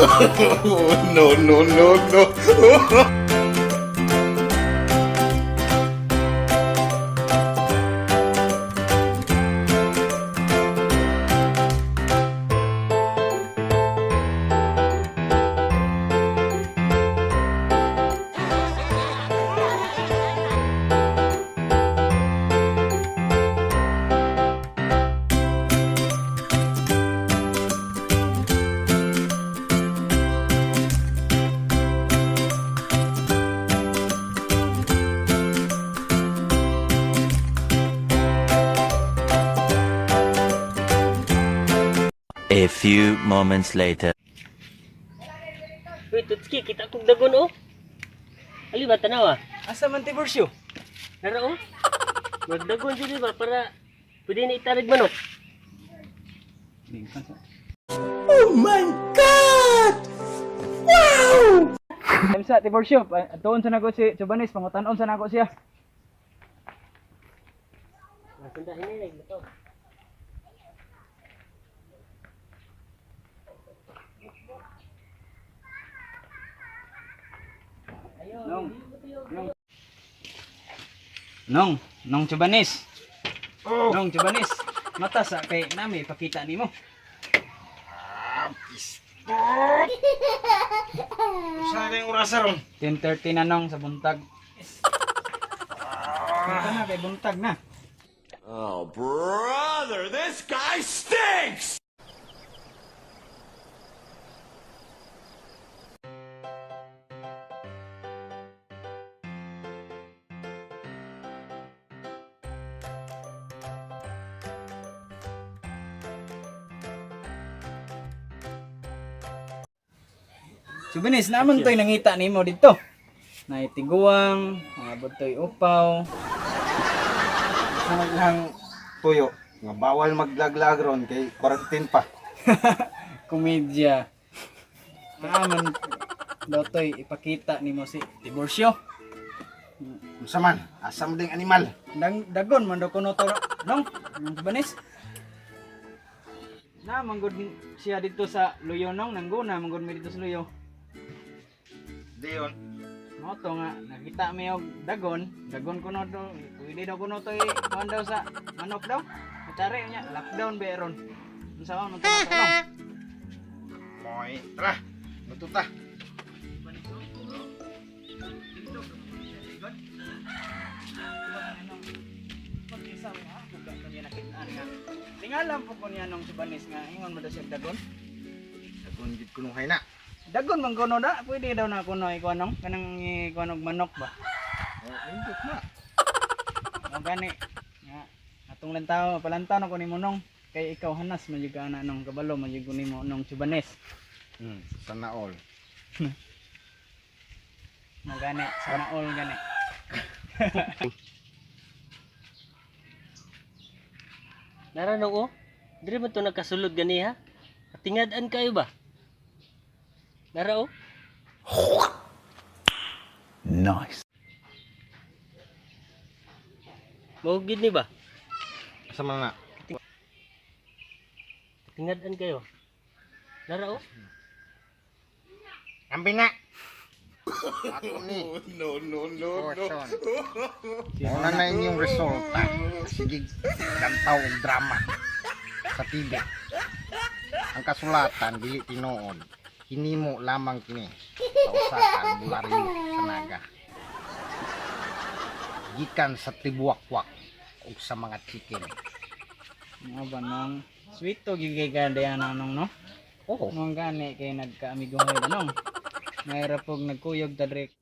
No, no, no, no. A few moments later. Uy, Tutski, kita kong dagon oh. Ali ba tanawa? Asa man Tiburcio? Nara oh. Magdagon dili ba para pwede na itarig manok. Sa Tiburcio, tuon sa nako si Chubanis, pangutanon sa nako siya. Masundahin nila ito. Nong. Nong. Nong, Nong Chubanis. Oh. Nong Chubanis. Mata sa kay nami ipakita nimo. Saan na yung orasa ron? 10:30 na nong sa buntag. Mata na kay buntag na. Oh, brother, this guy stinks! Chubanis, naman to'y nangita nimo dito. Naitiguang, abot to'y upaw. Sa lang tuyo nga bawal maglaglag ron kay quarantine pa. Komedya. Naman daw to'y ipakita nimo si Tiburcio. Unsa man? Asa mo ding animal? Dang, dagon man daw kuno to nong nong Chubanis. Na manggod siya dito sa Luyo nong nangguna manggod mi dito sa Luyo. Diyon. Mao to nga nakita mi og dagon, dagon kuno to, pwede daw kuno to eh, kuan daw sa manok daw. Kutsari niya, lockdown ba ron. Unsa man to nong? Moy, tara. Luto ta. Tingalan po ko niya nung Subanis nga ingon mo daw siya dagon. Dagon gid kuno na. Dagon man kuno da, pwede daw na kuno ikuan nong kanang ikuan og manok ba. Oh, indot na. Mo gani nga atong lantaw palantaw na ko nimo nong kay ikaw hanas man jud ka ana nong kabalo man jud ko nimo nong Subanis. Sana all. Mo gani sana all gani. Nara no oh. Diri ba to nagkasulod gani ha? Katingad-an kayo ba? Nara oh. Nice. Mao gid ni ba? Asa man na? Katingad-an kayo. Nara oh. Ambi na. Ako ni. No, no, no, no. Caution. Muna na inyong resulta. Sige, lantaw og drama sa TV. Ang kasulatan dili tinuod. Hinimo lamang kini sa usa ka albularyo sa Naga. Gikan sa tibuwakwak ug sa mga chicken. Mo ba nong sweet to gyud kay ka diana nong no? Oo. Mo gani kay nagkaamigo ba nong. Mayra pog nagkuyog ta direk.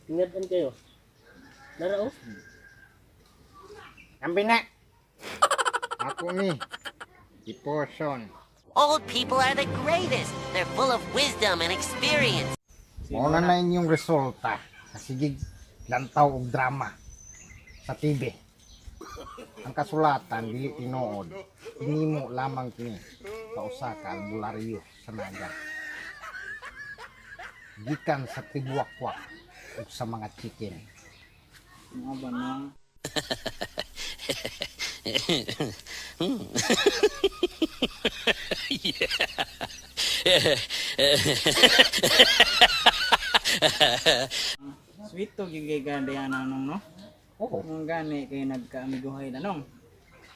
Katingad-an kayo. Nara oh. Ambi na. Ako ni. Iporson. Old people are the greatest. They're full of wisdom and experience. Muna na inyong resulta. Sige, lantaw og drama sa TV. Ang kasulatan dili tinuod. Hinimo lamang kini sa usa ka albularyo sa Naga. Gikan sa tibuwakwak ug sa mga chicken. Mo ba nong? Sweet to gyud kay ka Diana nong no. Oo. Kung gani kay nagkaamigohay na nong.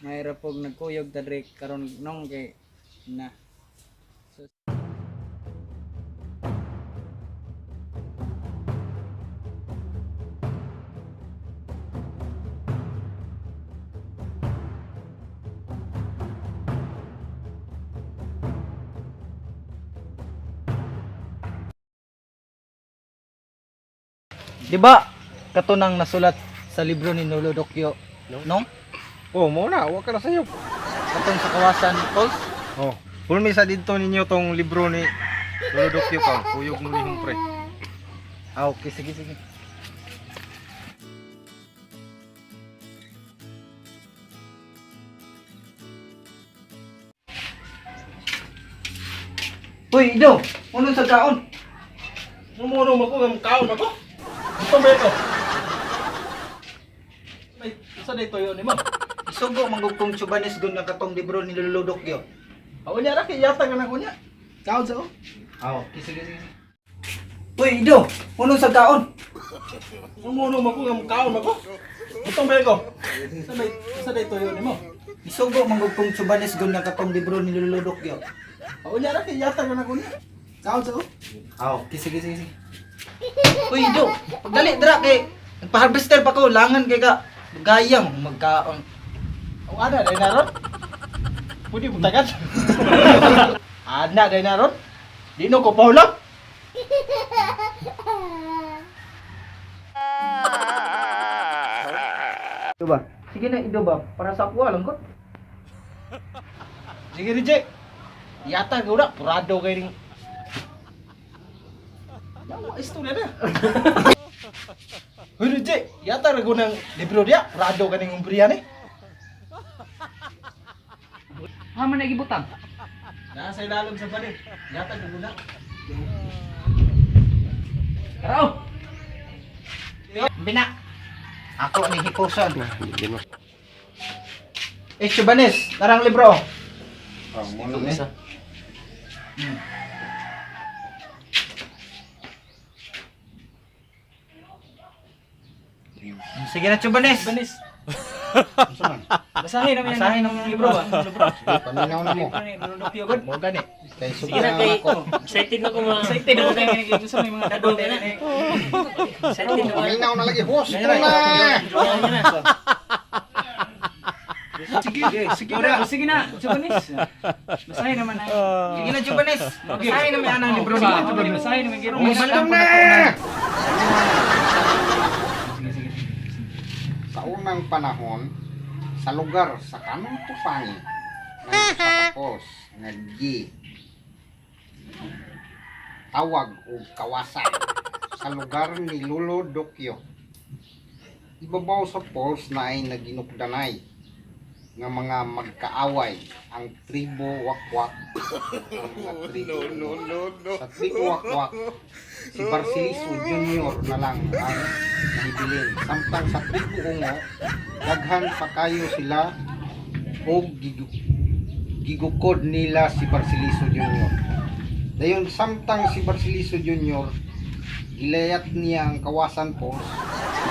Mayra pog nagkuyog ta diri karon nong kay na. Di ba kato nang nasulat sa libro ni Lolo Dokyo, no? Oh, mo na, wa ka na sayo. Katong sa kawasan Falls. Oh, hulmi sa didto ninyo tong libro ni Lolo Dokyo pa. Kuyog mo ni pre. Ah, okay, sige sige. Uy, Ido, unong sa kaon? Mumuno mo ko ng kaon ako. Ito ba ito? May sa dito yun nimo. Isugo manggug kong Chubanes gun nga katong libro ni Lolo Dokyo. Ako niya ra kay yata nga nako niya. Kaon sa oh. Ah, okay, sige sige. Uy, Ido, unong sa kaon? Mumuno mo ko ng kaon ako. Ito ba ito? Sa may sa dito yun nimo. Isugo manggug kong Chubanes gun nga katong libro ni Lolo Dokyo. Ako niya ra kay yata nga nako niya. Kaon sa oh. Ah, okay, sige sige sige. Uy, Ido, pagdali dira kay nagpa-harvester pa ko, langan kay ka. Gayang magkaon. Ang ana day naron. Pwede mo tagat. Ana day naron. Di no ko pahulap. Ido ba? Sige na, Ido ba? Para sa ako, alam ko. Sige DJ. Yata gura purado kay ring. Yawa istorya na. Hoy DJ, yata ra ng libro diya, purado kaning umbriya ni. Ha man nagibutang. Nasa ilalom sa bali. Yata guna. Tara. Bina. Ako ni Hiposon. Eh, Chubanes, narang libro. Oh, mo na eh. Sige na, Chubanes. Chubanes. Basahin naman yan. Basahin ang libro ba? Sige, paminaw na mo. Libro ni Lolo Dokyo gud. Mo gani. Kay Sige na sugdan kay ako. excited na ko mga Excited ako kay gusto may mga dagon na. na. Excited na ko. Paminaw na lagi host na. Sige, sige na. Sige na, Chubanes. Basahin naman na. Sige na, Chubanes. Basahin na may anang libro ni Basahin naman giro. Bandong na. Sige sige. Sa unang panahon, sa lugar sa kanong tufangi, ng usa ka falls nga gi tawag og kawasan sa lugar ni Lolo Dokyo. Ibabaw sa falls na ay naginukdanay nga mga magkaaway ang tribo Wakwak ang mga tribo Sa tribo Wakwak, si Barceliso Jr. na lang ang nahibilin. Samtang sa tribo Ungo, daghan pa kayo sila og gigukod nila si Barceliso Jr. Dayon samtang si Barceliso Jr. gilayat niya ang kawasan falls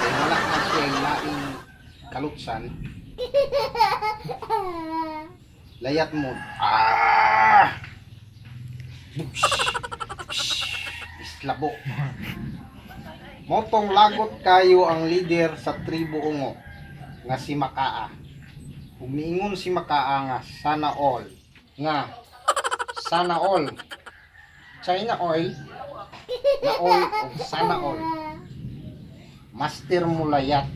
kay wala na siya laing kalutsan. Layat mo. Ah! Bush! Islabo. Motong lagot kayo ang leader sa tribo Ungo nga si Makaa. Ug miingon si Makaa nga sana all nga sana all China oil na all og sana all. Master Mulayat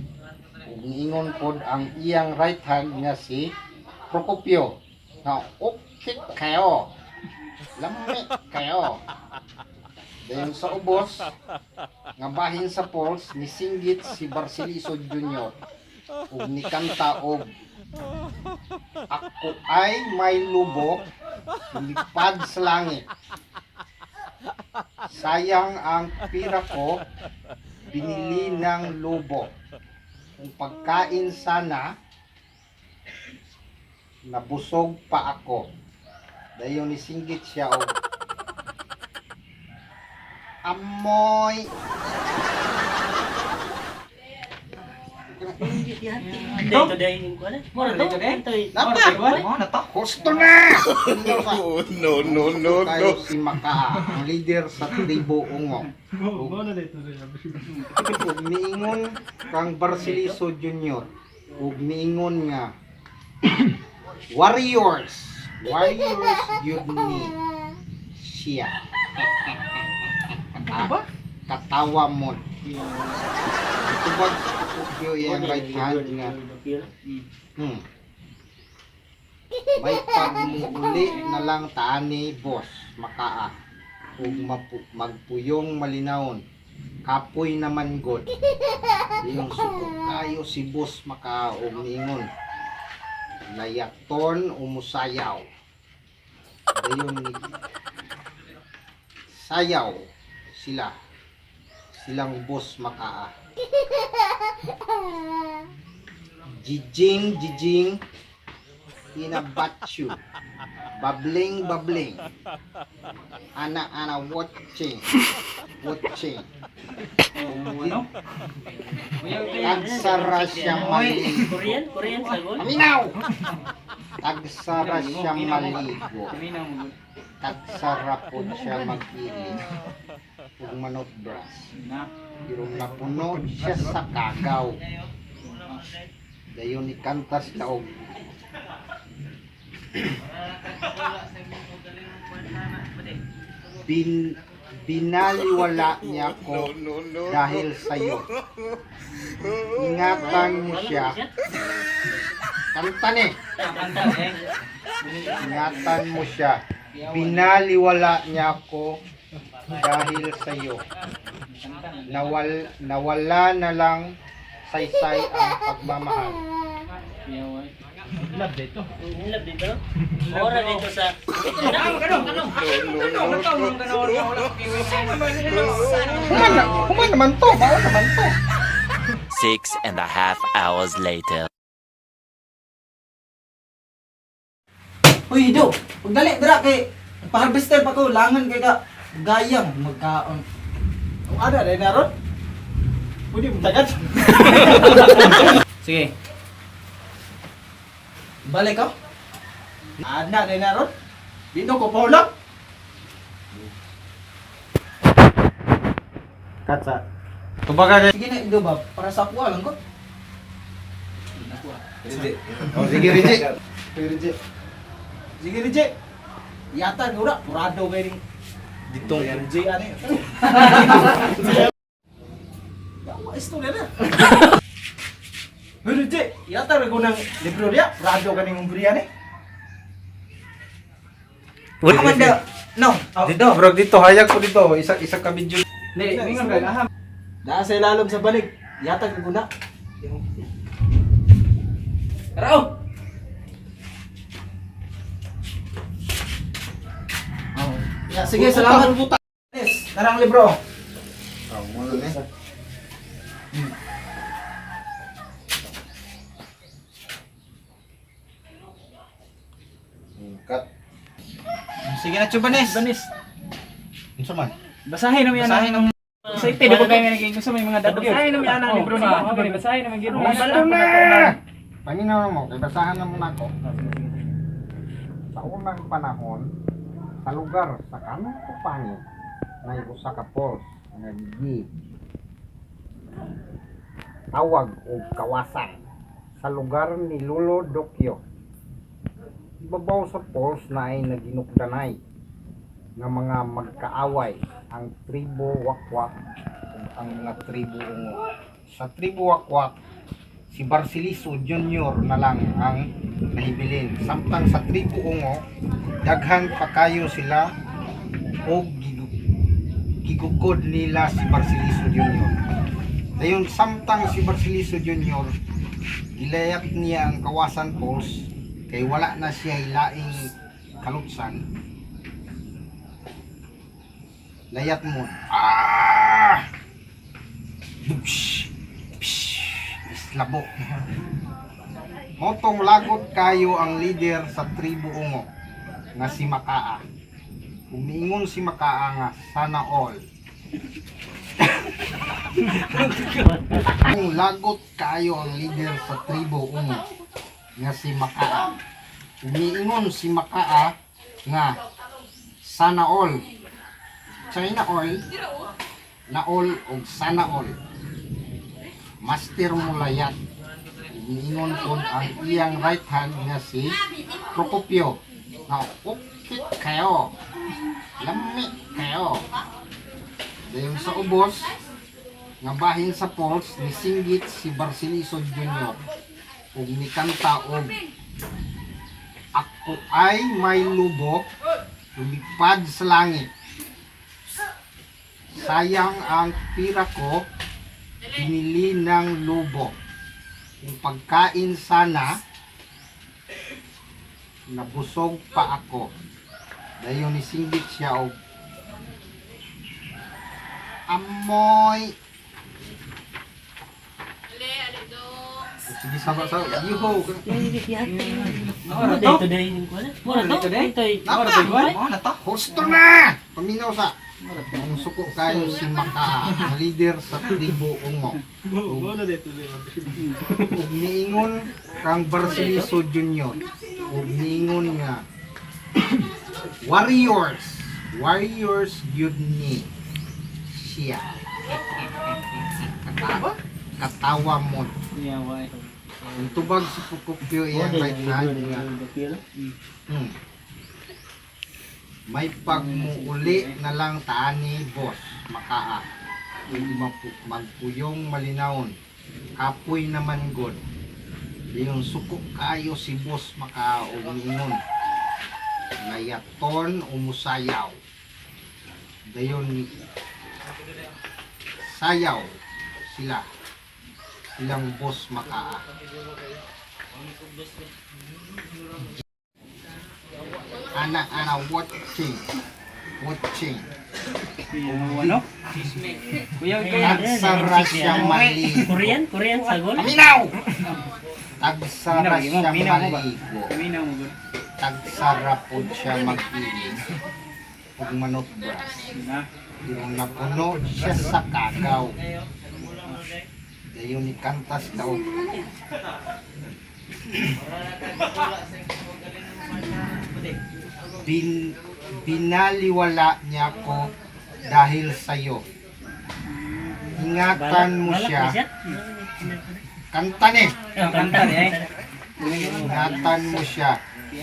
ug miingon pod ang iyang right hand nga si Procopio nga okay kayo. Lami kayo. Dayon sa ubos nga bahin sa falls nisinggit si Barceliso Jr. ug nikanta og Ako ay may lubo lipad sa langit. Sayang ang pira ko binili ng lubo. Kung pagkain sana Nabusog pa ako. Dayon nisinggit siya og amoy. Dito dahil yung kuwan. Mora to. Ito. Napa! Mo na to. Husto na! No, no, no, no. Si Makaa, ang leader sa tribo Ungo. Ug miingon kang Barceliso Jr. Ug miingon nga Warriors. Warriors yun ni siya. Ba? Katawa mo. Tubag sa Tokyo iyang right hand nga. May pagmuli na lang taani boss makaa ug magpuyong malinawon. Kapoy naman god. Iyong suko kayo si boss makaa ug niingon. Layaton umusayaw. Dayon ni sayaw sila. Silang boss makaa. Jijing, jijing, inabatchu. Babling, babling. Ana, ana, watching. Watching. Ano? Tagsara siya maligo. Korean, Korean sagol. Paminaw! Tagsara siya maligo. Paminaw mo. Tagsara po siya mag-ilig. Ug manok brass. Na. Pero napuno siya sa kagaw. Dayon ikanta sila og binaliwala niya ako dahil sa'yo. Ingatan mo siya. Kanta ni. Kanta eh. Ingatan mo siya. Binaliwala niya ako dahil sa'yo. Nawala na lang saysay ang pagmamahal. Yawa. Love dito. Hinlab dito. Mora dito sa Human naman to, mao naman to. 6.5 hours later. Uy, do. Pagdali dira kay nagpa-harvester pa ko langan kay ka gayang magkaon. Ang ana day naron. Pwede mo tagad. Sige. Balik ka. Ana day naron. Dito ko paulak. Katsa. Tubaga Sige na, do ba? Para sa kuha lang ko. Oh, sige, Riji. Sige, Riji. Sige Rije. Yata gura purado kay ning Ditong Rije ani. Yawa istorya na. Hoy Rije, yata ra ko ng libro diya, purado ka ning umbriya ni. Amanda, no. Dito, bro, dito hayag ko dito. Isa isa ka video. Dili, mingon ka. Aha. Naa sa ilalom sa balik. Yata ka guna. Raw. Ya, sige, salamat. Yes, narang libro. Oh, mo na eh. Cut. Sige na, Chubanes. Banis. Unsa man? Basahin naman yan. Basahin naman. Sa ite, di ba kayo naging gusto may mga dagyo? Basahin naman yan ang libro ni. Basahin naman gyud. Gusto na! Paminaw mo, kay basahan na muna ako. Sa unang panahon, sa lugar sa kanang kupangin, may usa ka falls nga gi tawag og kawasan sa lugar ni Lolo Dokyo. Ibabaw sa falls na ay naginukdanay nga mga magkaaway ang tribo Wakwak ug ang mga tribo Ungo. Sa tribo Wakwak, si Barceliso Jr. na lang ang nahibilin. Samtang sa tribo Ungo, daghan pa kayo sila og gigukod nila si Barceliso Jr. Dayon samtang si Barceliso Jr. gilayat niya ang Kawasan Falls kay wala na siya laing kalutsan. Layat mo. Ah! Psh! Psh! Islabo. Motong lagot kayo ang leader sa tribo Ungo nga si Makaa. Umiingon si Makaa nga sana all. Kung lagot kayo ang leader sa tribo Ungo nga si Makaa. Umiingon si Makaa nga sana all. China oil na all og sana all. Master Mulayat. Umiingon pod ang iyang right hand nga si Procopio. Na okay kayo. Lami kayo. Dayon sa ubos, nga bahin sa falls, nisinggit si Barceliso Jr. ug nikanta og "Ako ay may lubok, lumipad sa langit. Sayang ang pira ko, binili ng lubo. Kung pagkain sana, nabusog pa ako." Dayon nisinggit siya og amoy. Sige, saba sa yuho. Mura dito dahil yung kuwan. Mura to. Dito ay. Napa! Na to. Husto na! Paminaw sa. Ang suko kayo si Makaa, ang leader sa tribo Ungo. Ug niingon kang Barceliso Jr. Ug niingon nga Warriors. Warriors gyud ni siya. Katawa mo. Yawa. Ang tubag si Procopio iyang right hand nga. May pagmuuli na lang taani boss Makaa. Ug magpuyong malinawon. Kapoy naman god. Dayon suko kayo si boss Makaa og niingon. Layaton umusayaw. Dayon ni sayaw sila. Silang boss Makaa. Ana ana watching. Watching. Ano? Kuya, kuya. Tagsara siya maligo. Korean, Korean sagol. Paminaw! Tagsara Minaw, siya minaw mo ba? maligo. Minaw mo gud. Tagsara po siya mag-ilig. Ug manotbras. Na. Yung napuno siya sa kagaw. Dayon ni kantas daw. Binaliwala niya ako dahil sa'yo. Ingatan mo Balak siya. na siya. Kanta ni. Kanta ni ay. Ingatan mo siya.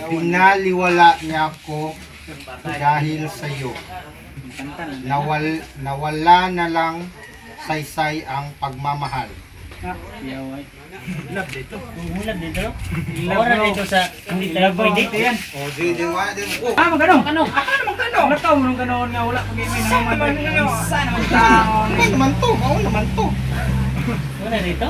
Binaliwala niya ako dahil sa'yo. Kanta na. Nawala na lang saysay ang pagmamahal. Ah, yawa. Hulab dito. No? Ora dito sa hindi talaga pwede. Oh, di di wa di. Oh, Ah, magkano? Magkano? Ah, magkano? Lakaw mo nung kanoon nga wala pag may naman. Sana man taon. Ano naman to? Mao naman to. Ora dito.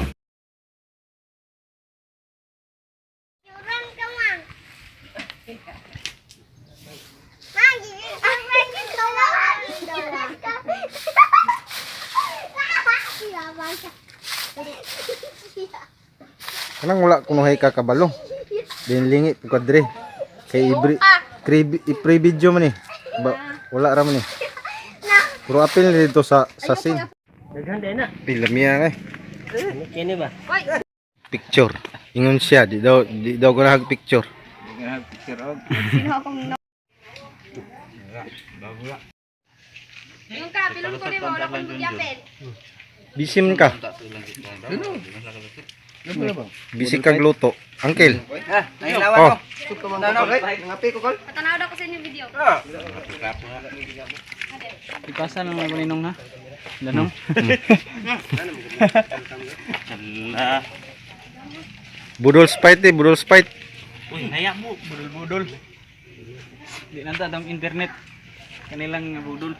Kanang wala kunuhay ka kabalo. Din lingi pud ka dre. Kay ibri i-pre video man eh. Ba, wala ra man eh. Puro apil ni dito sa scene. Daghan din na. Pila miya eh. Kini ba? Picture. Ingon siya, di daw ganahag picture. Yung ka, bilong ko ni mo, wala kong yapel. Busy man ka. Busy kag luto. Uncle. Ah, nahilawan Oh. ko. Ngangapi ko kol. Patanaw daw ko sa inyo video. Ipasa lang ako ninong ha. Lanong. Budol spite eh, budol spite. Uy, naya mo, budol-budol. Di nanta tong internet. Kanilang nga budol.